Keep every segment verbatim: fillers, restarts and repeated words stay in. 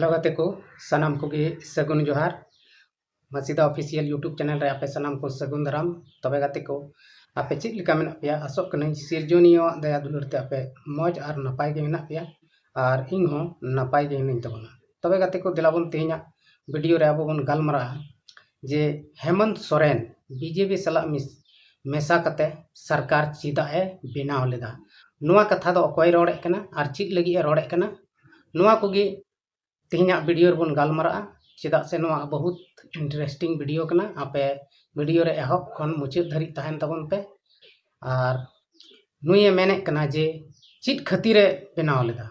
Hello ᱜᱟᱛᱮ ᱠᱚ, ᱥᱟᱱᱟᱢ ᱠᱚᱜᱮ ᱥᱟᱹᱜᱩᱱ ᱡᱚᱦᱟᱨ᱾ ᱢᱟᱥᱤᱫᱟ Official YouTube channel ᱨᱮ ᱟᱯᱮ ᱥᱟᱱᱟᱢ ᱠᱚ ᱥᱟᱹᱜᱩᱱ ᱫᱟᱨᱟᱢ᱾ ᱛᱚᱵᱮ ᱜᱟᱛᱮ ᱠᱚ, ᱟᱯᱮ ᱪᱮᱫ ᱞᱮᱠᱟ ᱢᱮᱱᱟᱜ ᱯᱮᱭᱟ? ᱟᱥᱚᱜ ᱠᱟᱹᱱᱟᱹᱧ ᱥᱤᱨᱡᱚᱱᱤᱭᱟᱹᱣᱟᱜ ᱫᱟᱭᱟ ᱫᱩᱞᱟᱹᱲ ᱛᱮ ᱟᱯᱮ ᱢᱚᱡᱽ ᱟᱨ ᱱᱟᱯᱟᱭ ᱜᱮ ᱢᱮᱱᱟᱜ ᱯᱮᱭᱟ, ᱟᱨ ᱤᱧ ᱦᱚᱸ ᱱᱟᱯᱟᱭ ᱜᱮ ᱢᱤᱱᱟᱹᱧ ᱛᱟᱵᱚᱱᱟ᱾ ᱛᱚᱵᱮ ᱜᱟᱛᱮ ᱠᱚ, ᱫᱮᱞᱟ ᱵᱚᱱ ᱛᱮᱦᱮᱧᱟᱜ video ᱨᱮ ᱟᱵᱚ ᱵᱚᱱ ᱜᱟᱞᱢᱟᱨᱟᱜᱼᱟ ᱡᱮ ᱦᱮᱢᱚᱱᱛ ᱥᱚᱨᱮᱱ BJP ᱥᱟᱞᱟᱜ ᱢᱤᱥ-, ᱢᱮᱥᱟ ᱠᱟᱛᱮ ᱥᱚᱨᱠᱟᱨ ᱪᱮᱫᱟᱜ ᱮ ᱵᱮᱱᱟᱣ ᱞᱮᱫᱟ? ᱱᱚᱣᱟ ᱠᱟᱛᱷᱟ ᱫᱚ ᱚᱠᱚᱭ ᱨᱚᱲᱮᱫ ᱠᱟᱱᱟ ᱟᱨ ᱪᱮᱫ ᱞᱟᱹᱜᱤᱫ ᱮ ᱨᱚᱲᱮᱫ ᱠᱟᱱᱟ? ᱱᱚᱣᱟ ᱠᱚᱜᱮ ᱛᱮᱦᱮᱧᱟᱜ video ᱨᱮᱵᱚᱱ ᱜᱟᱞᱢᱟᱨᱟᱜᱼᱟ, ᱪᱮᱫᱟᱜ ᱥᱮ ᱱᱚᱣᱟ ᱵᱚᱦᱩᱛ interesting video ᱠᱟᱱᱟ᱾ ᱟᱯᱮ video ᱨᱮ ᱮᱦᱚᱵ ᱠᱷᱚᱱ ᱢᱩᱪᱟᱹᱫ ᱫᱷᱟᱹᱨᱤᱡ ᱛᱟᱦᱮᱱ ᱛᱟᱵᱚᱱ ᱯᱮ᱾ ᱟᱨ ᱱᱩᱭᱮ ᱢᱮᱱᱮᱫ ᱠᱟᱱᱟ ᱡᱮ ᱪᱮᱫ ᱠᱷᱟᱹᱛᱤᱨᱮ ᱵᱮᱱᱟᱣ ᱞᱮᱫᱟ,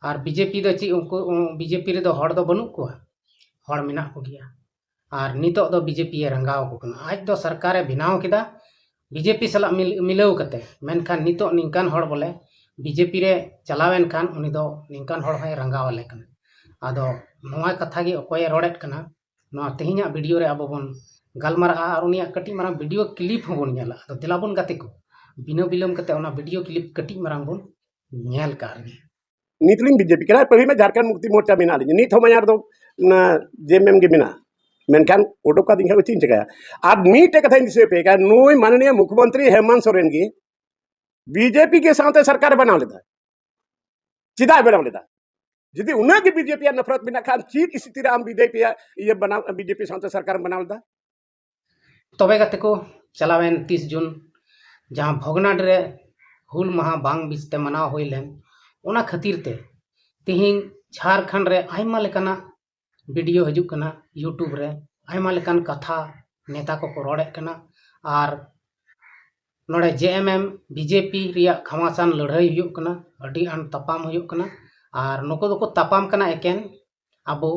ᱟᱨ BJP ᱫᱚ ᱪᱮᱫ ᱩᱱᱠᱩ, ᱩ-, BJP ᱨᱮᱫᱚ ᱦᱚᱲ ᱫᱚ ᱵᱟᱹᱱᱩᱜ ᱠᱚᱣᱟ? ᱦᱚᱲ ᱢᱮᱱᱟᱜ ᱠᱚᱜᱮᱭᱟ᱾ ᱟᱨ ᱱᱤᱛᱚᱜ ᱫᱚ BJP ᱮ ᱨᱟᱸᱜᱟᱣ ᱟᱠᱚ ᱠᱟᱱᱟ᱾ ᱟᱡ ᱫᱚ ᱥᱚᱨᱠᱟᱨᱮ ᱵᱮᱱᱟᱣ ᱠᱮᱫᱟ BJP ᱥᱟᱞᱟᱜ ᱢᱤᱞ-, ᱢᱤᱞᱟᱹᱣ ᱠᱟᱛᱮ, ᱢᱮᱱᱠᱷᱟᱱ ᱱᱤᱛᱚᱜ ᱱᱤᱝᱠᱟᱱ ᱦᱚᱲ ᱵᱚᱞᱮ BJP ᱨᱮ ᱪᱟᱞᱟᱣ ᱮᱱ ᱠᱷᱟᱱ ᱩᱱᱤ ᱫᱚ ᱱᱤᱝᱠᱟᱱ ᱦᱚᱲ ᱦᱚᱸᱭ ᱨᱟᱸᱜᱟᱣ ᱟᱞᱮ ᱠᱟᱱᱟ᱾ ᱟᱫᱚ ᱱᱚᱣᱟ ᱠᱟᱛᱷᱟ ᱜᱮ ᱚᱠᱚᱭᱮ ᱨᱚᱲᱮᱫ ᱠᱟᱱᱟ, ᱱᱚᱣᱟ ᱛᱮᱦᱮᱧᱟᱜ video ᱨᱮ ᱟᱵᱚ ᱵᱚᱱ ᱜᱟᱞᱢᱟᱨᱟᱜᱼᱟ ᱟᱨ ᱩᱱᱤᱭᱟᱜ ᱠᱟᱹᱴᱤᱡ ᱢᱟᱨᱟᱝ video clip ᱦᱚᱸᱵᱚᱱ ᱧᱮᱞᱟ᱾ ᱟᱫᱚ ᱫᱮᱞᱟ ᱵᱚᱱ ᱜᱟᱛᱮ ᱠᱚ, ᱵᱤᱱᱟᱹ ᱵᱤᱞᱚᱢ ᱠᱟᱛᱮ ᱚᱱᱟ video clip ᱠᱟᱹᱴᱤᱡ ᱢᱟᱨᱟᱝ ᱵᱚᱱ ᱧᱮᱞ ᱠᱟᱜ ᱨᱮᱜᱮ᱾ ᱱᱤᱛ ᱞᱤᱧ BJP ᱠᱟᱱᱟ, ᱯᱟᱹᱦᱤᱞ ᱢᱟ ᱡᱷᱟᱲᱠᱷᱚᱸᱰ ᱢᱩᱠᱛᱤ ᱢᱳᱨᱪᱟ ᱢᱮᱱᱟᱜ ᱞᱤᱧᱟ, ᱱᱤᱛ ᱦᱚᱸ ᱢᱟᱭᱟᱨ ᱫᱚ ᱚᱱᱟ JMM ᱜᱮ ᱢᱮᱱᱟᱜᱼᱟ, ᱢᱮᱱᱠᱷᱟᱱ ᱩᱰᱩᱠ ᱠᱟᱫᱤᱧ ᱠᱷᱟᱱ ᱪᱮᱫ ᱤᱧ ᱪᱤᱠᱟᱹᱭᱟ? ᱟᱨ ᱢᱤᱫᱴᱮᱡ ᱠᱟᱛᱷᱟᱧ ᱫᱤᱥᱟᱹ ᱯᱮ ᱠᱟᱱ, ᱱᱩᱭ ᱢᱟᱱᱱᱤᱭᱚ ᱢᱩᱠᱷᱭᱚᱢᱚᱱᱛᱨᱤ ᱦᱮᱢᱚᱱᱛ ᱥᱚᱨᱮᱱ ᱜᱮ BJP ᱜᱮ ᱥᱟᱶᱛᱮ ᱥᱚᱨᱠᱟᱨ ᱵᱮᱱᱟᱣ ᱞᱮᱫᱟ᱾ ᱪᱮᱫᱟᱜ ᱵᱮᱱᱟᱣ ᱞᱮᱫᱟ? ᱡᱩᱫᱤ ᱩᱱᱟᱹᱜ ᱜᱮ BJP ᱟᱜ ᱱᱚᱯᱷᱨᱚᱛ ᱢᱮᱱᱟᱜ ᱠᱷᱟᱱ, ᱪᱮᱫ ᱥᱛᱷᱤᱛᱤ ᱨᱮ ᱟᱢ BJP ᱟᱜ ᱤᱭᱟᱹ ᱵᱮᱱᱟᱣ, BJP ᱥᱟᱶᱛᱮ ᱥᱚᱨᱠᱟᱨ ᱵᱮᱱᱟᱣ ᱞᱮᱫᱟ? ᱛᱚᱵᱮ ᱜᱟᱛᱮ ᱠᱚ, ᱪᱟᱞᱟᱣᱮᱱ ᱛᱤᱥ ᱡᱩᱱ ᱡᱟᱦᱟᱸ ᱵᱷᱚᱜᱽᱱᱟᱰᱤ ᱨᱮ ᱦᱩᱞ ᱢᱟᱦᱟ ᱵᱟᱝ ᱵᱮᱥᱛᱮ ᱢᱟᱱᱟᱣ ᱦᱩᱭ ᱞᱮᱱ, ᱚᱱᱟ ᱠᱷᱟᱹᱛᱤᱨ ᱛᱮ ᱛᱮᱦᱮᱧ ᱡᱷᱟᱲᱠᱷᱚᱸᱰ ᱨᱮ ᱟᱭᱢᱟ ᱞᱮᱠᱟᱱᱟᱜ video ᱦᱤᱡᱩᱜ ᱠᱟᱱᱟ YouTube ᱨᱮ, ᱟᱭᱢᱟ ᱞᱮᱠᱟᱱ ᱠᱟᱛᱷᱟ ᱱᱮᱛᱟ ᱠᱚᱠᱚ ᱨᱚᱲᱮᱫ ᱠᱟᱱᱟ᱾ ᱟᱨ ᱱᱚᱰᱮ JMM BJP ᱨᱮᱭᱟᱜ ᱜᱷᱟᱢᱟᱥᱟᱱ ᱞᱟᱹᱲᱦᱟᱹᱭ ᱦᱩᱭᱩᱜ ᱠᱟᱱᱟ, ᱟᱹᱰᱤ ᱟᱸᱴ ᱛᱟᱯᱟᱢ ᱦᱩᱭᱩᱜ ᱠᱟᱱᱟ᱾ ᱟᱨ ᱱᱩᱠᱩ ᱫᱚᱠᱚ ᱛᱟᱯᱟᱢ ᱠᱟᱱᱟ ᱮᱠᱮᱱ ᱟᱵᱚ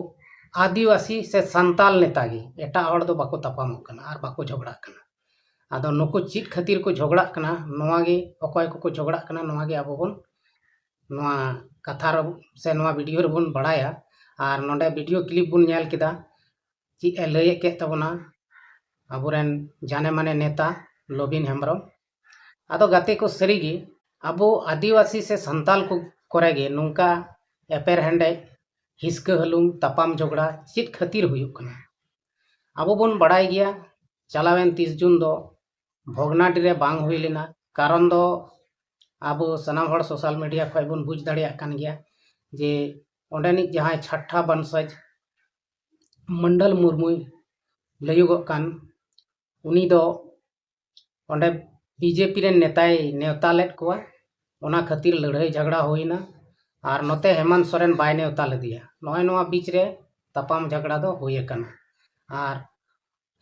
ᱟᱹᱫᱤᱵᱟᱹᱥᱤ ᱥᱮ ᱥᱟᱱᱛᱟᱞ ᱱᱮᱛᱟ ᱜᱮ, ᱮᱴᱟᱜ ᱦᱚᱲ ᱫᱚ ᱵᱟᱠᱚ ᱛᱟᱯᱟᱢᱚᱜ ᱠᱟᱱᱟ ᱟᱨ ᱵᱟᱠᱚ ᱡᱷᱚᱜᱽᱲᱟᱜ ᱠᱟᱱᱟ᱾ ᱟᱫᱚ ᱱᱩᱠᱩ ᱪᱮᱫ ᱠᱷᱟᱹᱛᱤᱨ ᱠᱚ ᱡᱷᱚᱜᱽᱲᱟᱜ ᱠᱟᱱᱟ, ᱱᱚᱣᱟ ᱜᱮ, ᱚᱠᱚᱭ ᱠᱚᱠᱚ ᱡᱷᱚᱜᱽᱲᱟᱜ ᱠᱟᱱᱟ, ᱱᱚᱣᱟ ᱜᱮ ᱟᱵᱚ ᱵᱚᱱ, ᱱᱚᱣᱟ ᱠᱟᱛᱷᱟ ᱨᱮ ᱥᱮ ᱱᱚᱣᱟ video ᱨᱮᱵᱚᱱ ᱵᱟᱲᱟᱭᱟ᱾ ᱟᱨ ᱱᱚᱰᱮ video clip ᱵᱚᱱ ᱧᱮᱞ ᱠᱮᱫᱟ, ᱪᱮᱫ ᱮ ᱞᱟᱹᱭᱮᱫ ᱠᱮᱫ ᱛᱟᱵᱚᱱᱟ ᱟᱵᱚᱨᱮᱱ ᱡᱟᱱᱮ ᱢᱟᱱᱮ ᱱᱮᱛᱟ ᱞᱚᱵᱤᱱ ᱦᱮᱢᱵᱨᱚᱢ᱾ ᱟᱫᱚ ᱜᱟᱛᱮ ᱠᱚ, ᱥᱟᱹᱨᱤᱜᱮ ᱟᱵᱚ ᱟᱹᱫᱤᱵᱟᱹᱥᱤ ᱥᱮ ᱥᱟᱱᱛᱟᱞ ᱠᱚ ᱠᱚᱨᱮ ᱜᱮ ᱱᱚᱝᱠᱟ ᱮᱯᱮᱨ ᱦᱮᱸᱰᱮᱡ, ᱦᱤᱥᱠᱟᱹ ᱦᱟᱹᱞᱩᱝ, ᱛᱟᱯᱟᱢ ᱡᱷᱚᱜᱽᱲᱟ ᱪᱮᱫ ᱠᱷᱟᱹᱛᱤᱨ ᱦᱩᱭᱩᱜ ᱠᱟᱱᱟ? ᱟᱵᱚ ᱵᱚᱱ ᱵᱟᱲᱟᱭ ᱜᱮᱭᱟ, ᱪᱟᱞᱟᱣᱮᱱ ᱛᱤᱥ ᱡᱩᱱ ᱫᱚ ᱵᱷᱚᱜᱽᱱᱟᱰᱤ ᱨᱮ ᱵᱟᱝ ᱦᱩᱭ ᱞᱮᱱᱟ᱾ ᱠᱟᱨᱚᱱ ᱫᱚ ᱟᱵᱚ ᱥᱟᱱᱟᱢ ᱦᱚᱲ social media ᱠᱷᱚᱱ ᱵᱚᱱ ᱵᱩᱡᱽ ᱫᱟᱲᱮᱭᱟᱜ ᱠᱟᱱ ᱜᱮᱭᱟ ᱡᱮ ᱚᱸᱰᱮᱱᱤᱡ ᱡᱟᱦᱟᱸᱭ ᱪᱷᱟᱴᱴᱷᱟ ᱵᱚᱝᱥᱚᱡᱽ ᱢᱚᱱᱰᱚᱞ ᱢᱩᱨᱢᱩᱭ ᱞᱟᱹᱭᱚᱜᱚᱜ ᱠᱟᱱ, ᱩᱱᱤ ᱫᱚ ᱚᱸᱰᱮ ᱵᱤᱡᱮᱯᱤ ᱨᱮᱱ ᱱᱮᱛᱟᱭ ᱱᱮᱣᱛᱟ ᱞᱮᱫ ᱠᱚᱣᱟ, ᱚᱱᱟ ᱠᱷᱟᱹᱛᱤᱨ ᱞᱟᱹᱲᱦᱟᱹᱭ ᱡᱷᱟᱜᱽᱲᱟ ᱦᱩᱭᱱᱟ᱾ ᱟᱨ ᱱᱚᱛᱮ ᱦᱮᱢᱟᱱᱛ ᱥᱚᱨᱮᱱ ᱵᱟᱭ ᱱᱮᱣᱛᱟ ᱞᱮᱫᱮᱭᱟ᱾ ᱱᱚᱜᱼᱚᱭ ᱱᱚᱣᱟ ᱵᱤᱪ ᱨᱮ ᱛᱟᱯᱟᱢ ᱡᱷᱟᱜᱽᱲᱟ ᱫᱚ ᱦᱩᱭ ᱟᱠᱟᱱᱟ᱾ ᱟᱨ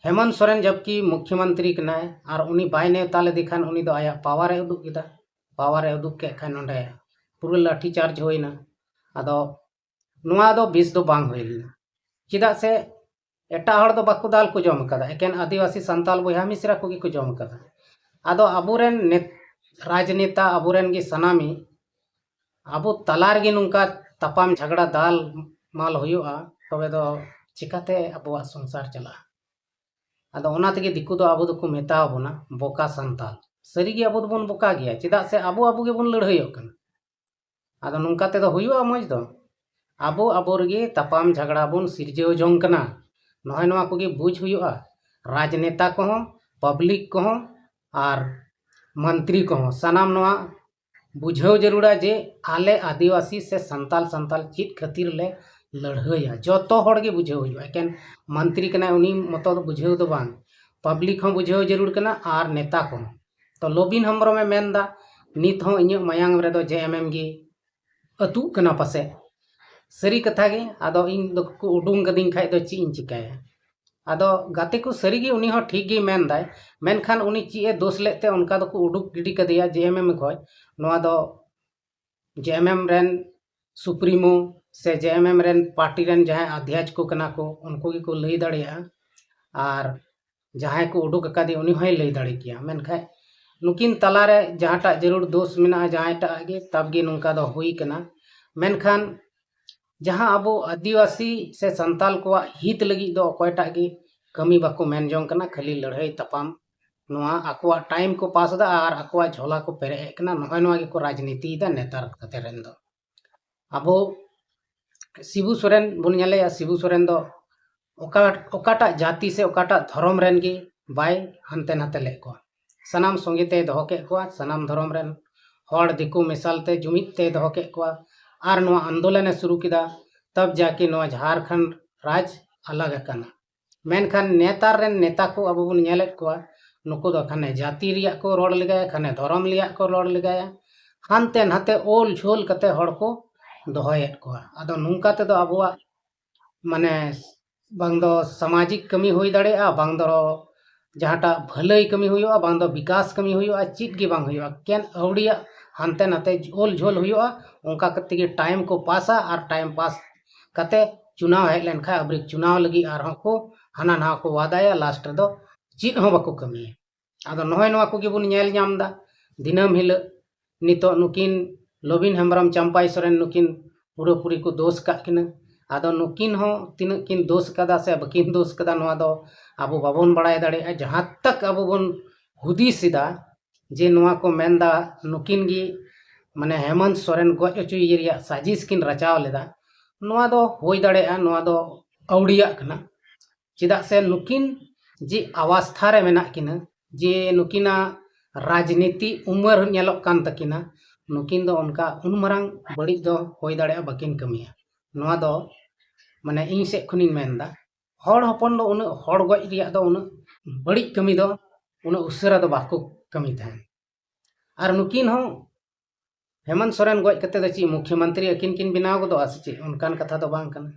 ᱦᱮᱢᱚᱱᱛ ᱥᱚᱨᱮᱱ ᱡᱚᱵᱠᱤ ᱢᱩᱠᱷᱭᱚᱢᱚᱱᱛᱨᱤ ᱠᱟᱱᱟᱭ, ᱟᱨ ᱩᱱᱤ ᱵᱟᱭ ᱱᱮᱣᱛᱟ ᱞᱮᱫᱮ ᱠᱷᱟᱱ ᱩᱱᱤ ᱫᱚ ᱟᱭᱟᱜ power ᱮ ᱩᱫᱩᱜ ᱠᱮᱫᱟ, power ᱮ ᱩᱫᱩᱜ ᱠᱮᱫ ᱠᱷᱟᱱ ᱱᱚᱰᱮ ᱯᱩᱨᱟᱹ ᱞᱟᱴᱷᱤ ᱪᱟᱨᱡᱽ ᱦᱩᱭᱱᱟ᱾ ᱟᱫᱚ ᱱᱚᱣᱟ ᱫᱚ ᱵᱮᱥ ᱫᱚ ᱵᱟᱝ ᱦᱩᱭ ᱞᱮᱱᱟ, ᱪᱮᱫᱟᱜ ᱥᱮ ᱮᱴᱟᱜ ᱦᱚᱲ ᱫᱚ ᱵᱟᱠᱚ ᱫᱟᱞ ᱠᱚ ᱡᱚᱢ ᱟᱠᱟᱫᱟ, ᱮᱠᱮᱱ ᱟᱹᱫᱤᱵᱟᱹᱥᱤ ᱥᱟᱱᱛᱟᱞ ᱵᱚᱭᱦᱟ ᱢᱤᱥᱨᱟ ᱠᱚᱜᱮ ᱠᱚ ᱡᱚᱢ ᱟᱠᱟᱫᱟ᱾ ᱟᱫᱚ ᱟᱵᱚᱨᱮᱱ ᱱᱮᱛ-, ᱨᱟᱡᱽᱱᱮᱛᱟ, ᱟᱵᱚᱨᱮᱱ ᱜᱮ ᱥᱟᱱᱟᱢᱤ ᱟᱵᱚ ᱛᱟᱞᱟ ᱨᱮᱜᱮ ᱱᱚᱝᱠᱟ ᱛᱟᱯᱟᱢ ᱡᱷᱟᱜᱽᱲᱟ ᱫᱟᱞ ᱢᱟᱞ ᱦᱩᱭᱩᱜᱼᱟ, ᱛᱚᱵᱮ ᱫᱚ ᱪᱤᱠᱟᱛᱮ ᱟᱵᱚᱣᱟᱜ ᱥᱚᱝᱥᱟᱨ ᱪᱟᱞᱟᱜᱼᱟ? ᱟᱫᱚ ᱚᱱᱟ ᱛᱮᱜᱮ ᱫᱤᱠᱩ ᱫᱚ ᱟᱵᱚ ᱫᱚᱠᱚ ᱢᱮᱛᱟᱣ ᱵᱚᱱᱟ ᱵᱚᱠᱟ ᱥᱟᱱᱛᱟᱞ᱾ ᱥᱟᱹᱨᱤᱜᱮ ᱟᱵᱚ ᱫᱚᱵᱚᱱ ᱵᱚᱠᱟ ᱜᱮᱭᱟ, ᱪᱮᱫᱟᱜ ᱥᱮ ᱟᱵᱚ ᱟᱵᱚ ᱜᱮᱵᱚᱱ ᱞᱟᱹᱲᱦᱟᱹᱭᱚᱜ ᱠᱟᱱᱟ᱾ ᱟᱫᱚ ᱱᱚᱝᱠᱟ ᱛᱮᱫᱚ ᱦᱩᱭᱩᱜᱼᱟ ᱢᱚᱡᱽ ᱫᱚ? ᱟᱵᱚ ᱟᱵᱚ ᱨᱮᱜᱮ ᱛᱟᱯᱟᱢ ᱡᱷᱟᱜᱽᱲᱟ ᱵᱚᱱ ᱥᱤᱨᱡᱟᱹᱣ ᱡᱚᱝ ᱠᱟᱱᱟ᱾ ᱱᱚᱜᱼᱚᱭ ᱱᱚᱣᱟ ᱠᱚᱜᱮ ᱵᱩᱡᱽ ᱦᱩᱭᱩᱜᱼᱟ᱾ ᱨᱟᱡᱽᱱᱮᱛᱟ ᱠᱚᱦᱚᱸ, public ᱠᱚᱦᱚᱸ, ᱟᱨ ᱢᱚᱱᱛᱨᱤ ᱠᱚᱦᱚᱸ ᱥᱟᱱᱟᱢ ᱱᱚᱣᱟ ᱵᱩᱡᱷᱟᱹᱣ ᱡᱟᱹᱨᱩᱲᱟ ᱡᱮ ᱟᱞᱮ ᱟᱹᱫᱤᱵᱟᱹᱥᱤ ᱥᱮ ᱥᱟᱱᱛᱟᱞ, ᱥᱟᱱᱛᱟᱞ ᱪᱮᱫ ᱠᱷᱟᱹᱛᱤᱨ ᱞᱮ ᱞᱟᱹᱲᱦᱟᱹᱭᱟ᱾ ᱡᱚᱛᱚ ᱦᱚᱲ ᱜᱮ ᱵᱩᱡᱷᱟᱹᱣ ᱦᱩᱭᱩᱜᱼᱟ, ᱮᱠᱮᱱ ᱢᱚᱱᱛᱨᱤ ᱠᱟᱱᱟᱭ ᱩᱱᱤ ᱢᱚᱛᱚ ᱫᱚ ᱵᱩᱡᱷᱟᱹᱣ ᱫᱚ ᱵᱟᱝ, public ᱦᱚᱸ ᱵᱩᱡᱷᱟᱹᱣ ᱡᱟᱹᱨᱩᱲ ᱠᱟᱱᱟ ᱟᱨ ᱱᱮᱛᱟ ᱠᱚᱦᱚᱸ᱾ ᱛᱚ ᱞᱚᱵᱤᱱ ᱦᱮᱢᱵᱨᱚᱢᱮ ᱢᱮᱱᱫᱟ, ᱱᱤᱛ ᱦᱚᱸ ᱤᱧᱟᱹᱜ ᱢᱟᱭᱟᱝ ᱨᱮᱫᱚ JMM ᱜᱮ ᱟᱹᱛᱩᱜ ᱠᱟᱱᱟ ᱯᱟᱥᱮᱡ᱾ ᱥᱟᱹᱨᱤ ᱠᱟᱛᱷᱟ ᱜᱮ, ᱟᱫᱚ ᱤᱧ ᱫᱚᱠᱚ ᱩᱰᱩᱝ ᱠᱟᱹᱫᱤᱧ ᱠᱷᱟᱡ ᱫᱚ ᱪᱮᱫ ᱤᱧ ᱪᱤᱠᱟᱹᱭᱟ? ᱟᱫᱚ ᱜᱟᱛᱮ ᱠᱚ, ᱥᱟᱹᱨᱤᱜᱮ ᱩᱱᱤ ᱦᱚᱸ ᱴᱷᱤᱠ ᱜᱮᱭ ᱢᱮᱱᱫᱟᱭ, ᱢᱮᱱᱠᱷᱟᱱ ᱩᱱᱤ ᱪᱮᱫ ᱮ ᱫᱳᱥ ᱞᱮᱫ ᱛᱮ ᱚᱱᱠᱟ ᱫᱚᱠᱚ ᱩᱰᱩᱠ ᱜᱤᱰᱤ ᱠᱟᱫᱮᱭᱟ JMM ᱠᱷᱚᱡ? ᱱᱚᱣᱟ ᱫᱚ JMM ᱨᱮᱱ supremo ᱥᱮ JMM ᱨᱮᱱ party ᱨᱮᱱ ᱡᱟᱦᱟᱸᱭ ᱟᱫᱷᱭᱟᱪ ᱠᱚ ᱠᱟᱱᱟ ᱠᱚ, ᱩᱱᱠᱩ ᱜᱮᱠᱚ ᱞᱟᱹᱭ ᱫᱟᱲᱮᱭᱟᱜᱼᱟ᱾ ᱟᱨ ᱡᱟᱦᱟᱸᱭ ᱠᱚ ᱩᱰᱩᱠ ᱟᱠᱟᱫᱮ, ᱩᱱᱤ ᱦᱚᱸᱭ ᱞᱟᱹᱭ ᱫᱟᱲᱮ ᱠᱮᱭᱟ᱾ ᱢᱮᱱᱠᱷᱟᱡ ᱱᱩᱠᱤᱱ ᱛᱟᱞᱟᱨᱮ ᱡᱟᱦᱟᱸᱴᱟᱜ ᱡᱟᱹᱨᱩᱲ ᱫᱳᱥ ᱢᱮᱱᱟᱜᱼᱟ, ᱡᱟᱦᱟᱸᱭᱴᱟᱜ ᱜᱮ, ᱛᱟᱵ ᱜᱮ ᱱᱚᱝᱠᱟ ᱫᱚ ᱦᱩᱭ ᱠᱟᱱᱟ᱾ ᱢᱮᱱᱠᱷᱟᱱ ᱡᱟᱦᱟᱸ ᱟᱵᱚ ᱟᱹᱫᱤᱵᱟᱹᱥᱤ ᱥᱮ ᱥᱟᱱᱛᱟᱞ ᱠᱚᱣᱟᱜ ᱦᱤᱛ ᱞᱟᱹᱜᱤᱫ ᱫᱚ ᱚᱠᱚᱭᱴᱟᱜ ᱜᱮ ᱠᱟᱹᱢᱤ ᱵᱟᱠᱚ ᱢᱮᱱ ᱡᱚᱝ ᱠᱟᱱᱟ, ᱠᱷᱟᱹᱞᱤ ᱞᱟᱹᱲᱦᱟᱹᱭ ᱛᱟᱯᱟᱢ, ᱱᱚᱣᱟ ᱟᱠᱚᱣᱟᱜ time ᱠᱚ ᱯᱟᱥ ᱮᱫᱟ ᱟᱨ ᱟᱠᱚᱣᱟᱜ ᱡᱷᱚᱞᱟ ᱠᱚ ᱯᱮᱨᱮᱡ ᱮᱫ ᱠᱟᱱᱟ᱾ ᱱᱚᱜᱼᱚᱭ ᱱᱚᱣᱟ ᱜᱮᱠᱚ ᱨᱟᱡᱽᱱᱤᱛᱤᱭᱮᱫᱟ ᱱᱮᱛᱟᱨ ᱠᱟᱛᱮ ᱨᱮᱱ ᱫᱚ᱾ ᱟᱵᱚ ᱥᱤᱵᱩ ᱥᱚᱨᱮᱱ ᱵᱚᱱ ᱧᱮᱞᱮᱭᱟ, ᱥᱤᱵᱩ ᱥᱚᱨᱮᱱ ᱫᱚ ᱚᱠᱟ ᱚᱠᱟᱴᱟᱜ ᱡᱟᱹᱛᱤ ᱥᱮ ᱚᱠᱟᱴᱟᱜ ᱫᱷᱚᱨᱚᱢ ᱨᱮᱱ ᱜᱮ ᱵᱟᱭ ᱦᱟᱱᱛᱮ ᱱᱟᱛᱮ ᱞᱮᱫ ᱠᱚᱣᱟ᱾ ᱥᱟᱱᱟᱢ ᱥᱚᱸᱜᱮ ᱛᱮᱭ ᱫᱚᱦᱚ ᱠᱮᱫ ᱠᱚᱣᱟ, ᱥᱟᱱᱟᱢ ᱫᱷᱚᱨᱚᱢ ᱨᱮᱱ ᱦᱚᱲ ᱫᱤᱠᱩ ᱢᱮᱥᱟᱞ ᱛᱮ ᱡᱩᱢᱤᱫ ᱛᱮᱭ ᱫᱚᱦᱚ ᱠᱮᱫ ᱠᱚᱣᱟ᱾ ᱟᱨ ᱱᱚᱣᱟ ᱟᱱᱫᱳᱞᱚᱱ ᱮ ᱥᱩᱨᱩ ᱠᱮᱫᱟ, ᱛᱟᱵ ᱡᱟᱠᱮ ᱱᱚᱣᱟ ᱡᱷᱟᱲᱠᱷᱚᱸᱰ ᱨᱟᱡᱽ ᱟᱞᱟᱜ ᱟᱠᱟᱱᱟ᱾ ᱢᱮᱱᱠᱷᱟᱱ ᱱᱮᱛᱟᱨ ᱨᱮᱱ ᱱᱮᱛᱟ ᱠᱚ ᱟᱵᱚ ᱵᱚᱱ ᱧᱮᱞᱮᱫ ᱠᱚᱣᱟ, ᱱᱩᱠᱩ ᱫᱚ ᱠᱷᱟᱱᱮ ᱡᱟᱹᱛᱤ ᱨᱮᱭᱟᱜ ᱠᱚ ᱨᱚᱲ ᱞᱮᱜᱟᱭᱟ, ᱠᱷᱟᱱᱮ ᱫᱷᱚᱨᱚᱢ ᱨᱮᱭᱟᱜ ᱠᱚ ᱨᱚᱲ ᱞᱮᱜᱟᱭᱟ, ᱦᱟᱱᱛᱮ ᱱᱟᱛᱮ ᱳᱞ ᱡᱷᱳᱞ ᱠᱟᱛᱮ ᱦᱚᱲ ᱠᱚ ᱫᱚᱦᱚᱭᱮᱫ ᱠᱚᱣᱟ᱾ ᱟᱫᱚ ᱱᱚᱝᱠᱟ ᱛᱮᱫᱚ ᱟᱵᱚᱣᱟᱜ ᱢᱟᱱᱮ ᱵᱟᱝ ᱫᱚ ᱥᱟᱢᱟᱡᱤᱠ ᱠᱟᱹᱢᱤ ᱦᱩᱭ ᱫᱟᱲᱮᱭᱟᱜᱼᱟ, ᱵᱟᱝ ᱫᱚ ᱡᱟᱦᱟᱸᱴᱟᱜ ᱵᱷᱟᱹᱞᱟᱹᱭ ᱠᱟᱹᱢᱤ ᱦᱩᱭᱩᱜᱼᱟ, ᱵᱟᱝ ᱫᱚ ᱵᱤᱠᱟᱥ ᱠᱟᱹᱢᱤ ᱦᱩᱭᱩᱜᱼᱟ, ᱪᱮᱫ ᱜᱮ ᱵᱟᱝ ᱦᱩᱭᱩᱜᱼᱟ᱾ ᱠᱮᱱ ᱟᱹᱣᱲᱤᱭᱟᱜ ᱦᱟᱱᱛᱮ ᱱᱟᱛᱮ ᱳᱞ ᱡᱷᱳᱞ ᱦᱩᱭᱩᱜᱼᱟ᱾ ᱚᱱᱠᱟ ᱠᱟᱛᱮ ᱜᱮ ᱴᱟᱭᱤᱢ ᱠᱚ ᱯᱟᱥᱟ ᱟᱨ ᱴᱟᱭᱤᱢ ᱯᱟᱥ ᱠᱟᱛᱮ ᱪᱩᱱᱟᱣ ᱦᱮᱡ ᱞᱮᱱᱠᱷᱟᱱ ᱟᱵᱨᱤᱠ ᱪᱩᱱᱟᱣ ᱞᱟᱹᱜᱤᱫ ᱟᱨᱦᱚᱸ ᱠᱚ ᱦᱟᱱᱟ ᱱᱟᱣᱟ ᱠᱚ ᱣᱟᱫᱟᱭᱟ, ᱞᱟᱥᱴ ᱨᱮᱫᱚ ᱪᱮᱫ ᱦᱚᱸ ᱵᱟᱠᱚ ᱠᱟᱹᱢᱤᱭᱟ᱾ ᱟᱫᱚ ᱱᱚᱜᱼᱚᱭ ᱱᱚᱣᱟ ᱠᱚᱜᱮ ᱵᱚᱱ ᱧᱮᱞ ᱧᱟᱢ ᱮᱫᱟ ᱫᱤᱱᱟᱹᱢ ᱦᱤᱞᱳᱜ᱾ ᱱᱤᱛᱚᱜ ᱱᱩᱠᱤᱱ ᱞᱚᱵᱤᱱ ᱦᱮᱢᱵᱨᱚᱢ ᱪᱟᱢᱯᱟᱭ ᱥᱚᱨᱮᱱ ᱱᱩᱠᱤᱱ ᱯᱩᱨᱟᱹᱯᱩᱨᱤ ᱠᱚ ᱫᱳᱥ ᱠᱟᱜ ᱠᱤᱱᱟ᱾ ᱟᱫᱚ ᱱᱩᱠᱤᱱ ᱦᱚᱸ ᱛᱤᱱᱟᱹᱜ ᱠᱤᱱ ᱫᱳᱥ ᱠᱟᱫᱟ ᱥᱮ ᱵᱟᱹᱠᱤᱱ ᱫᱳᱥ ᱠᱟᱫᱟ, ᱱᱚᱣᱟ ᱫᱚ ᱟᱵᱚ ᱵᱟᱵᱚᱱ ᱵᱟᱲᱟᱭ ᱫᱟᱲᱮᱭᱟᱜᱼᱟ᱾ ᱡᱟᱦᱟᱸ ᱛᱟᱠ ᱟᱵᱚ ᱵᱚᱱ ᱦᱩᱫᱤᱥ ᱮᱫᱟ ᱡᱮ ᱱᱚᱣᱟ ᱠᱚ ᱢᱮᱱᱫᱟ ᱱᱩᱠᱤᱱ ᱜᱮ ᱢᱟᱱᱮ ᱦᱮᱢᱚᱱᱛ ᱥᱚᱨᱮᱱ ᱜᱚᱡ ᱦᱚᱪᱚᱭᱮ ᱨᱮᱭᱟᱜ ᱥᱟᱡᱤᱥ ᱠᱤᱱ ᱨᱟᱪᱟᱣ ᱞᱮᱫᱟ, ᱱᱚᱣᱟ ᱫᱚ ᱦᱩᱭ ᱫᱟᱲᱮᱭᱟᱜᱼᱟ, ᱱᱚᱣᱟ ᱫᱚ ᱟᱹᱣᱲᱤᱭᱟᱜ ᱠᱟᱱᱟ᱾ ᱪᱮᱫᱟᱜ ᱥᱮ ᱱᱩᱠᱤᱱ ᱡᱮ ᱟᱵᱚᱥᱛᱷᱟ ᱨᱮ ᱢᱮᱱᱟᱜ ᱠᱤᱱᱟ, ᱡᱮ ᱱᱩᱠᱤᱱᱟᱜ ᱨᱟᱡᱽᱱᱤᱛᱤ ᱩᱢᱮᱨ ᱧᱮᱞᱚᱜ ᱠᱟᱱ ᱛᱟᱹᱠᱤᱱᱟ, ᱱᱩᱠᱤᱱ ᱫᱚ ᱚᱱᱠᱟ ᱩᱱ ᱢᱟᱨᱟᱝ ᱵᱟᱹᱲᱤᱡ ᱫᱚ ᱦᱩᱭ ᱫᱟᱲᱮᱭᱟᱜᱼᱟ ᱵᱟᱹᱠᱤᱱ ᱠᱟᱹᱢᱤᱭᱟ᱾ ᱱᱚᱣᱟ ᱫᱚ ᱢᱟᱱᱮ ᱤᱧ ᱥᱮᱫ ᱠᱷᱚᱱᱤᱧ ᱢᱮᱱᱫᱟ, ᱦᱚᱲ ᱦᱚᱯᱚᱱ ᱫᱚ ᱩᱱᱟᱹᱜ ᱦᱚᱲ ᱜᱚᱡ ᱨᱮᱭᱟᱜ ᱫᱚ ᱩᱱᱟᱹᱜ ᱵᱟᱹᱲᱤᱡ ᱠᱟᱹᱢᱤ ᱫᱚ ᱩᱱᱟᱹᱜ ᱩᱥᱟᱹᱨᱟ ᱫᱚ ᱵᱟᱠᱚ ᱠᱟᱹᱢᱤ ᱛᱟᱦᱮᱸᱱ᱾ ᱟᱨ ᱱᱩᱠᱤᱱ ᱦᱚᱸ ᱦᱮᱢᱚᱱᱛ ᱥᱚᱨᱮᱱ ᱜᱚᱡ ᱠᱟᱛᱮ ᱫᱚ ᱪᱮᱫ ᱢᱩᱠᱷᱭᱚᱢᱚᱱᱛᱨᱤ ᱟᱹᱠᱤᱱ ᱠᱤᱱ ᱵᱮᱱᱟᱣ ᱜᱚᱫᱚᱜᱼᱟ ᱥᱮ ᱪᱮᱫ? ᱚᱱᱠᱟᱱ ᱠᱟᱛᱷᱟ ᱫᱚ ᱵᱟᱝ ᱠᱟᱱᱟ᱾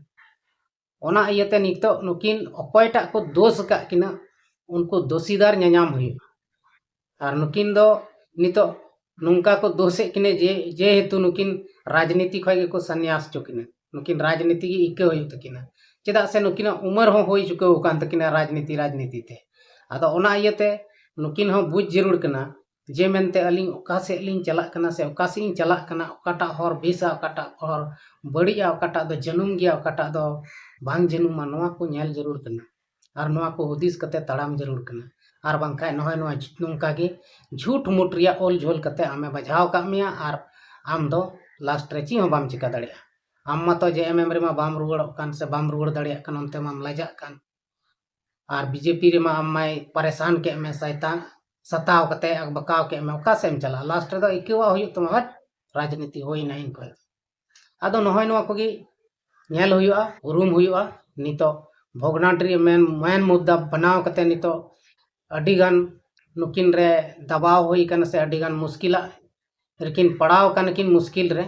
ᱚᱱᱟ ᱤᱭᱟᱹᱛᱮ ᱱᱤᱛᱚᱜ ᱱᱩᱠᱤᱱ ᱚᱠᱚᱭᱴᱟᱜ ᱠᱚ ᱫᱳᱥ ᱟᱠᱟᱫ ᱠᱤᱱᱟ, ᱩᱱᱠᱩ ᱫᱳᱥᱤᱫᱟᱨ ᱧᱟᱧᱟᱢ ᱦᱩᱭᱩᱜᱼᱟ᱾ ᱟᱨ ᱱᱩᱠᱤᱱ ᱫᱚ ᱱᱤᱛᱚᱜ ᱱᱚᱝᱠᱟ ᱠᱚ ᱫᱳᱥᱮᱫ ᱠᱤᱱᱟ ᱡᱮ ᱡᱮᱦᱮᱛᱩ ᱱᱩᱠᱤᱱ ᱨᱟᱡᱽᱱᱤᱛᱤ ᱠᱷᱚᱱ ᱜᱮᱠᱚ ᱥᱟᱱᱭᱟᱥ ᱦᱚᱪᱚ ᱠᱤᱱᱟ, ᱱᱩᱠᱤᱱ ᱨᱟᱡᱽᱱᱤᱛᱤ ᱜᱮ ᱤᱠᱟᱹ ᱦᱩᱭᱩᱜ ᱛᱟᱹᱠᱤᱱᱟ᱾ ᱪᱮᱫᱟᱜ ᱥᱮ ᱱᱩᱠᱤᱱᱟᱜ ᱩᱢᱮᱨ ᱦᱚᱸ ᱦᱩᱭ ᱪᱩᱠᱟᱹᱣ ᱟᱠᱟᱱ ᱛᱟᱹᱠᱤᱱᱟ ᱨᱟᱡᱽᱱᱤᱛᱤ ᱨᱟᱡᱽᱱᱤᱛᱤ ᱛᱮ᱾ ᱟᱫᱚ ᱚᱱᱟ ᱤᱭᱟᱹᱛᱮ ᱱᱩᱠᱤᱱ ᱦᱚᱸ ᱵᱩᱡᱽ ᱡᱟᱹᱨᱩᱲ ᱠᱟᱱᱟ ᱡᱮ ᱢᱮᱱᱛᱮ ᱟᱹᱞᱤᱧ ᱚᱠᱟ ᱥᱮᱫ ᱞᱤᱧ ᱪᱟᱞᱟᱜ ᱠᱟᱱᱟ ᱥᱮ ᱚᱠᱟ ᱥᱮᱫ ᱤᱧ ᱪᱟᱞᱟᱜ ᱠᱟᱱᱟ, ᱚᱠᱟᱴᱟᱜ ᱦᱚᱨ ᱵᱮᱥᱟ, ᱚᱠᱟᱴᱟᱜ ᱦᱚᱨ ᱵᱟᱹᱲᱤᱡᱼᱟ, ᱚᱠᱟᱴᱟᱜ ᱫᱚ ᱡᱟᱹᱱᱩᱢ ᱜᱮᱭᱟ, ᱚᱠᱟᱴᱟᱜ ᱫᱚ ᱵᱟᱝ ᱡᱟᱹᱱᱩᱢᱟ, ᱱᱚᱣᱟ ᱠᱚ ᱧᱮᱞ ᱡᱟᱹᱨᱩᱲ ᱠᱟᱱᱟ᱾ ᱟᱨ ᱱᱚᱣᱟ ᱠᱚ ᱦᱩᱫᱤᱥ ᱠᱟᱛᱮ ᱛᱟᱲᱟᱢ ᱡᱟᱹᱨᱩᱲ ᱠᱟᱱᱟ᱾ ᱟᱨ ᱵᱟᱝᱠᱷᱟᱡ ᱱᱚᱜᱼᱚᱭ ᱱᱚᱣᱟ ᱡᱷᱩ-, ᱱᱚᱝᱠᱟ ᱜᱮ ᱡᱷᱩᱴ ᱢᱩᱴ ᱨᱮᱭᱟᱜ ᱚᱞ ᱡᱷᱳᱞ ᱠᱟᱛᱮ ᱟᱢᱮ ᱵᱟᱡᱷᱟᱣ ᱠᱟᱜ ᱢᱮᱭᱟ ᱟᱨ ᱟᱢ ᱫᱚ ᱞᱟᱥᱴ ᱨᱮ ᱪᱮᱫ ᱦᱚᱸ ᱵᱟᱢ ᱪᱤᱠᱟ ᱫᱟᱲᱮᱭᱟᱜᱼᱟ᱾ ᱟᱢ ᱢᱟᱛᱚ ᱡᱮ ᱮᱢ ᱮᱢ ᱨᱮᱢᱟ ᱵᱟᱢ ᱨᱩᱣᱟᱹᱲᱚᱜ ᱠᱟᱱ ᱥᱮ ᱵᱟᱢ ᱨᱩᱣᱟᱹᱲ ᱫᱟᱲᱮᱭᱟᱜ ᱠᱟᱱ, ᱚᱱᱛᱮ ᱢᱟᱢ ᱞᱟᱡᱟᱜ ᱠᱟᱱ᱾ ᱟᱨ ᱵᱤᱡᱮᱯᱤ ᱨᱮᱢᱟ ᱟᱢ ᱢᱟᱭ ᱯᱟᱨᱮᱥᱟᱱ ᱠᱮᱫ ᱢᱮ, ᱥᱟᱭᱛᱟᱱ ᱥᱟᱛᱟᱣ ᱠᱟᱛᱮ ᱟᱠᱵᱟᱠᱟᱣ ᱠᱮᱫ ᱢᱮ, ᱚᱠᱟ ᱥᱮᱫ ᱮᱢ ᱪᱟᱞᱟᱜᱼᱟ? ᱞᱟᱥᱴ ᱨᱮᱫᱚ ᱟᱹᱭᱠᱟᱹᱣᱟᱜ ᱦᱩᱭᱩᱜ ᱛᱟᱢᱟ, ᱦᱟᱴ, ᱨᱟᱡᱽᱱᱤᱛᱤ ᱦᱩᱭᱱᱟ ᱤᱧ ᱠᱷᱚᱱ᱾ ᱟᱫᱚ ᱱᱚᱜᱼᱚᱭ ᱱᱚᱣᱟ ᱠᱚᱜᱮ ᱧᱮᱞ ᱦᱩᱭᱩᱜᱼᱟ, ᱩᱨᱩᱢ ᱦᱩᱭᱩᱜᱼᱟ᱾ ᱱᱤᱛᱚᱜ ᱵᱷᱚᱜᱽᱱᱟᱰᱤ ᱨᱮ ᱢᱮᱱ ᱢᱮᱱ ᱢᱩᱫᱽᱫᱟ ᱵᱮᱱᱟᱣ ᱠᱟᱛᱮ ᱱᱤᱛᱚᱜ ᱟᱹᱰᱤᱜᱟᱱ ᱱᱩᱠᱤᱱ ᱨᱮ ᱫᱟᱵᱟᱣ ᱦᱩᱭ ᱠᱟᱱᱟ ᱥᱮ ᱟᱹᱰᱤᱜᱟᱱ ᱢᱩᱥᱠᱤᱞᱟᱜ ᱨᱮᱠᱤᱱ ᱯᱟᱲᱟᱣ ᱟᱠᱟᱱᱟ ᱠᱤᱱ ᱢᱩᱥᱠᱤᱞ ᱨᱮ᱾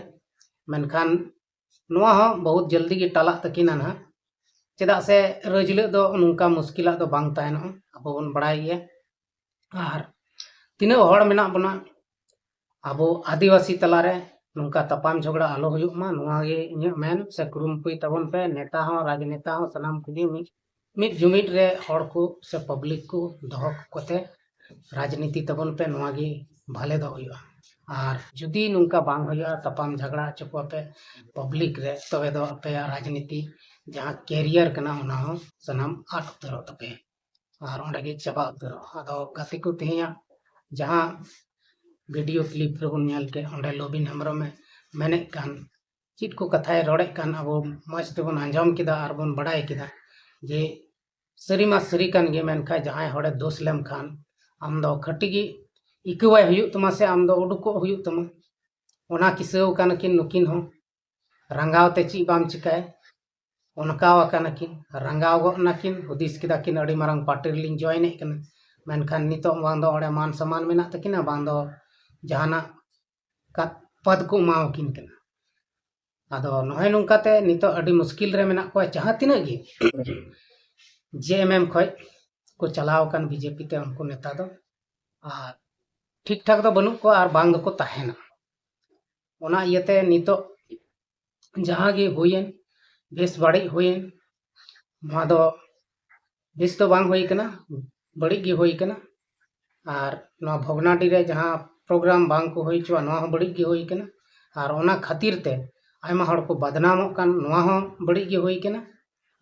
ᱢᱮᱱᱠᱷᱟᱱ ᱱᱚᱣᱟ ᱦᱚᱸ ᱵᱚᱦᱩᱛ ᱡᱚᱞᱫᱤ ᱜᱮ ᱴᱟᱞᱟᱜ ᱛᱟᱹᱠᱤᱱᱟ ᱱᱟᱦᱟᱜ, ᱪᱮᱫᱟᱜ ᱥᱮ ᱨᱟᱹᱡᱽᱞᱟᱹᱜ ᱫᱚ ᱱᱚᱝᱠᱟ ᱢᱩᱥᱠᱤᱞᱟᱜ ᱫᱚ ᱵᱟᱝ ᱛᱟᱦᱮᱱᱚᱜᱼᱟ, ᱟᱵᱚ ᱵᱚᱱ ᱵᱟᱲᱟᱭ ᱜᱮᱭᱟ᱾ ᱟᱨ ᱛᱤᱱᱟᱹᱜ ᱦᱚᱲ ᱢᱮᱱᱟᱜ ᱵᱚᱱᱟ ᱟᱵᱚ ᱟᱹᱫᱤᱵᱟᱹᱥᱤ ᱛᱟᱞᱟᱨᱮ, ᱱᱚᱝᱠᱟ ᱛᱟᱯᱟᱢ ᱡᱷᱚᱜᱽᱲᱟ ᱟᱞᱚ ᱦᱩᱭᱩᱜ ᱢᱟ, ᱱᱚᱣᱟ ᱜᱮ ᱤᱧᱟᱹᱜ ᱢᱮᱱ᱾ ᱥᱮ ᱠᱩᱨᱩᱢᱩᱴᱩᱭ ᱛᱟᱵᱚᱱ ᱯᱮ, ᱱᱮᱛᱟ ᱦᱚᱸ, ᱨᱟᱡᱽᱱᱮᱛᱟ ᱦᱚᱸ, ᱥᱟᱱᱟᱢ ᱠᱚᱜᱮ ᱢᱤᱫ ᱢᱤᱫ ᱡᱩᱢᱤᱫ ᱨᱮ ᱦᱚᱲ ᱠᱚ ᱥᱮ ᱯᱟᱵᱽᱞᱤᱠ ᱠᱚ ᱫᱚᱦᱚ ᱠᱟᱛᱮ ᱨᱟᱡᱽᱱᱤᱛᱤ ᱛᱟᱵᱚᱱ ᱯᱮ, ᱱᱚᱣᱟ ᱜᱮ ᱵᱷᱟᱞᱮ ᱫᱚ ᱦᱩᱭᱩᱜᱼᱟ᱾ ᱟᱨ ᱡᱩᱫᱤ ᱱᱚᱝᱠᱟ ᱵᱟᱝ ᱦᱩᱭᱩᱜᱼᱟ, ᱛᱟᱯᱟᱢ ᱡᱷᱟᱜᱽᱲᱟ ᱦᱚᱪᱚ ᱠᱚᱣᱟ ᱯᱮ ᱯᱟᱵᱽᱞᱤᱠ ᱨᱮ, ᱛᱚᱵᱮ ᱫᱚ ᱟᱯᱮᱭᱟᱜ ᱨᱟᱡᱽᱱᱤᱛᱤ ᱡᱟᱦᱟᱸ ᱠᱮᱨᱤᱭᱟᱨ ᱠᱟᱱᱟ, ᱚᱱᱟ ᱦᱚᱸ ᱥᱟᱱᱟᱢ ᱟᱫ ᱩᱛᱟᱹᱨᱚᱜ ᱛᱟᱯᱮᱭᱟ ᱟᱨ ᱚᱸᱰᱮ ᱜᱮ ᱪᱟᱵᱟ ᱩᱛᱟᱹᱨᱚᱜᱼᱟ᱾ ᱟᱫᱚ ᱜᱟᱛᱮ ᱠᱚ, ᱛᱮᱦᱮᱧᱟᱜ ᱡᱟᱦᱟᱸ ᱵᱷᱤᱰᱤᱭᱳ ᱠᱞᱤᱯ ᱨᱮᱵᱚᱱ ᱧᱮᱞ ᱠᱮᱫ, ᱚᱸᱰᱮ ᱞᱚᱵᱤᱱ ᱦᱮᱢᱵᱨᱚᱢᱮ ᱢᱮᱱᱮᱫ ᱠᱟᱱ, ᱪᱮᱫ ᱠᱚ ᱠᱟᱛᱷᱟᱭ ᱨᱚᱲᱮᱫ ᱠᱟᱱ ᱟᱵᱚ ᱢᱚᱡᱽ ᱛᱮᱵᱚᱱ ᱟᱸᱡᱚᱢ ᱠᱮᱫᱟ ᱟᱨ ᱵᱚᱱ ᱵᱟᱲᱟᱭ ᱠᱮᱫᱟ ᱡᱮ ᱥᱟᱹᱨᱤ ᱢᱟ ᱥᱟᱹᱨᱤ ᱠᱟᱱ ᱜᱮ, ᱢᱮᱱᱠᱷᱟᱱ ᱡᱟᱦᱟᱸᱭ ᱦᱚᱲᱮ ᱫᱳᱥ ᱞᱮᱢ ᱠᱷᱟᱱ ᱟᱢ ᱫᱚ ᱠᱷᱟᱹᱴᱤ ᱜᱮ ᱤᱠᱟᱹᱣᱟᱭ ᱦᱩᱭᱩᱜ ᱛᱟᱢᱟ ᱥᱮ ᱟᱢ ᱫᱚ ᱩᱰᱩᱠᱚᱜ ᱦᱩᱭᱩᱜ ᱛᱟᱢᱟ᱾ ᱚᱱᱟ ᱠᱤᱥᱟᱹᱣ ᱠᱟᱱᱟ ᱠᱤᱱ ᱱᱩᱠᱤᱱ ᱦᱚᱸ, ᱨᱟᱸᱜᱟᱣ ᱛᱮ ᱪᱮᱫ ᱵᱟᱢ ᱪᱤᱠᱟᱹᱭ, ᱚᱱᱠᱟᱣ ᱟᱠᱟᱱᱟ ᱠᱤᱱ, ᱨᱟᱸᱜᱟᱣ ᱜᱚᱫ ᱱᱟᱠᱤᱱ, ᱦᱩᱫᱤᱥ ᱠᱮᱫᱟ ᱠᱤᱱ ᱟᱹᱰᱤ ᱢᱟᱨᱟᱝ ᱯᱟᱨᱴᱤ ᱨᱮᱞᱤᱧ ᱡᱚᱭᱮᱱᱮᱫ ᱠᱟᱱᱟ, ᱢᱮᱱᱠᱷᱟᱱ ᱱᱤᱛᱚᱜ ᱵᱟᱝ ᱫᱚ ᱚᱸᱰᱮ ᱢᱟᱱ ᱥᱚᱢᱢᱟᱱ ᱢᱮᱱᱟᱜ ᱛᱟᱹᱠᱤᱱᱟ, ᱵᱟᱝ ᱫᱚ ᱡᱟᱦᱟᱱᱟᱜ ᱠᱟ-, ᱯᱚᱫ ᱠᱚ ᱮᱢᱟᱣᱟᱠᱤᱱ ᱠᱟᱱᱟ᱾ ᱟᱫᱚ ᱱᱚᱜᱼᱚᱭ ᱱᱚᱝᱠᱟᱛᱮ ᱱᱤᱛᱚᱜ ᱟᱹᱰᱤ ᱢᱩᱥᱠᱤᱞ ᱨᱮ ᱢᱮᱱᱟᱜ ᱠᱚᱣᱟ ᱡᱟᱦᱟᱸ ᱛᱤᱱᱟᱹᱜ ᱜᱮ ᱡᱮ ᱮᱢ ᱮᱢ ᱠᱷᱚᱡ ᱠᱚ ᱪᱟᱞᱟᱣ ᱟᱠᱟᱱ ᱵᱤᱡᱮᱯᱤ ᱛᱮ ᱩᱱᱠᱩ ᱱᱮᱛᱟ ᱫᱚ, ᱟᱨ ᱴᱷᱤᱠ ᱴᱷᱟᱠ ᱫᱚ ᱵᱟᱹᱱᱩᱜ ᱠᱚᱣᱟ ᱟᱨ ᱵᱟᱝ ᱫᱚᱠᱚ ᱛᱟᱦᱮᱱᱟ᱾ ᱚᱱᱟ ᱤᱭᱟᱹᱛᱮ ᱱᱤᱛᱚᱜ ᱡᱟᱦᱟᱸ ᱜᱮ ᱦᱩᱭᱮᱱ, ᱵᱮᱥ ᱵᱟᱹᱲᱤᱡ ᱦᱩᱭᱮᱱ, ᱱᱚᱣᱟ ᱫᱚ ᱵᱮᱥ ᱫᱚ ᱵᱟᱝ ᱦᱩᱭ ᱠᱟᱱᱟ, ᱵᱟᱹᱲᱤᱡ ᱜᱮ ᱦᱩᱭ ᱠᱟᱱᱟ᱾ ᱟᱨ ᱱᱚᱣᱟ ᱵᱷᱚᱜᱽᱱᱟᱰᱤ ᱨᱮ ᱡᱟᱦᱟᱸ ᱯᱨᱳᱜᱨᱟᱢ ᱵᱟᱝ ᱠᱚ ᱦᱩᱭ ᱦᱚᱪᱚᱣᱟᱜ, ᱱᱚᱣᱟ ᱦᱚᱸ ᱵᱟᱹᱲᱤᱡ ᱜᱮ ᱦᱩᱭ ᱠᱟᱱᱟ᱾ ᱟᱨ ᱚᱱᱟ ᱠᱷᱟᱹᱛᱤᱨ ᱛᱮ ᱟᱭᱢᱟ ᱦᱚᱲ ᱠᱚ ᱵᱟᱫᱱᱟᱢᱚᱜ ᱠᱟᱱ, ᱱᱚᱣᱟ ᱦᱚᱸ ᱵᱟᱹᱲᱤᱡ ᱜᱮ ᱦᱩᱭ ᱠᱟᱱᱟ᱾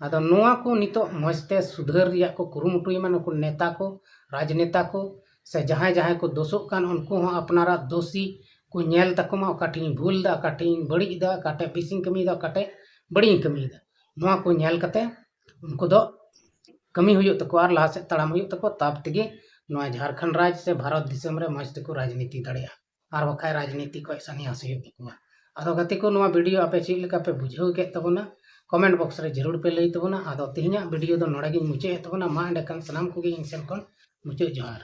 ᱟᱫᱚ ᱱᱚᱣᱟ ᱠᱚ ᱱᱤᱛᱚᱜ ᱢᱚᱡᱽ ᱛᱮ ᱥᱩᱫᱷᱟᱹᱨ ᱨᱮᱭᱟᱜ ᱠᱚ ᱠᱩᱨᱩᱢᱩᱴᱩᱭ ᱢᱟ, ᱱᱩᱠᱩ ᱱᱮᱛᱟ ᱠᱚ, ᱨᱟᱡᱽᱱᱮᱛᱟ ᱠᱚ, ᱥᱮ ᱡᱟᱦᱟᱸᱭ ᱡᱟᱦᱟᱸᱭ ᱠᱚ ᱫᱳᱥᱳᱜ ᱠᱟᱱ, ᱩᱱᱠᱩ ᱦᱚᱸ ᱟᱯᱱᱟᱨᱟᱜ ᱫᱳᱥᱤ ᱠᱚ ᱧᱮᱞ ᱛᱟᱠᱚ ᱢᱟ, ᱚᱠᱟ ᱴᱷᱮᱱ ᱤᱧ ᱵᱷᱩᱞ ᱮᱫᱟ, ᱚᱠᱟ ᱴᱷᱮᱱ ᱤᱧ ᱵᱟᱹᱲᱤᱡ ᱮᱫᱟ, ᱚᱠᱟ ᱴᱷᱮᱱ ᱵᱮᱥᱤᱧ ᱠᱟᱹᱢᱤᱭᱮᱫᱟ, ᱚᱠᱟ ᱴᱷᱮᱱ ᱵᱟᱹᱲᱤᱡ ᱤᱧ ᱠᱟᱹᱢᱤᱭᱮᱫᱟ᱾ ᱱᱚᱣᱟ ᱠᱚ ᱧᱮᱞ ᱠᱟᱛᱮ ᱩᱱᱠᱩ ᱫᱚ ᱠᱟᱹᱢᱤ ᱦᱩᱭᱩᱜ ᱛᱟᱠᱚᱣᱟ ᱟᱨ ᱞᱟᱦᱟ ᱥᱮᱫ ᱛᱟᱲᱟᱢ ᱦᱩᱭᱩᱜ ᱛᱟᱠᱚᱣᱟ᱾ ᱛᱟᱵ ᱛᱮᱜᱮ ᱱᱚᱣᱟ ᱡᱷᱟᱲᱠᱷᱚᱸᱰ ᱨᱟᱡᱽ ᱥᱮ ᱵᱷᱟᱨᱚᱛ ᱫᱤᱥᱚᱢ ᱨᱮ ᱢᱚᱡᱽ ᱛᱮᱠᱚ ᱨᱟᱡᱽᱱᱤᱛᱤ ᱫᱟᱲᱮᱭᱟᱜᱼᱟ, ᱟᱨ ᱵᱟᱠᱷᱟᱡ ᱨᱟᱡᱽᱱᱤᱛᱤ ᱠᱷᱚᱱ ᱥᱟᱱᱭᱟᱥ ᱦᱩᱭᱩᱜ ᱛᱟᱠᱚᱣᱟ᱾ ᱟᱫᱚ ᱜᱟᱛᱮ ᱠᱚ, ᱱᱚᱣᱟ ᱵᱷᱤᱰᱤᱭᱳ ᱟᱯᱮ ᱪᱮᱫ ᱞᱮᱠᱟ ᱯᱮ ᱵᱩᱡᱷᱟᱹᱣ ᱠᱮᱫ ᱛᱟᱵᱚᱱᱟ, ᱠᱚᱢᱮᱱᱴ ᱵᱚᱠᱥ ᱨᱮ ᱡᱟᱹᱨᱩᱲ ᱯᱮ ᱞᱟᱹᱭ ᱛᱟᱵᱚᱱᱟ᱾ ᱟᱫᱚ ᱛᱮᱦᱮᱧᱟᱜ ᱵᱷᱤᱰᱤᱭᱳ ᱫᱚ ᱱᱚᱰᱮ ᱜᱤᱧ ᱢᱩᱪᱟᱹᱫ ᱮᱫ ᱛᱟᱵᱚᱱᱟ᱾ ᱢᱟ ᱮᱸᱰᱮᱠᱷᱟᱱ ᱥᱟᱱᱟᱢ ᱠᱚᱜᱮ ᱤᱧ ᱥᱮᱱ ᱠᱷᱚᱱ ᱢᱩᱪᱟᱹᱫ ᱡᱚᱦᱟᱨ᱾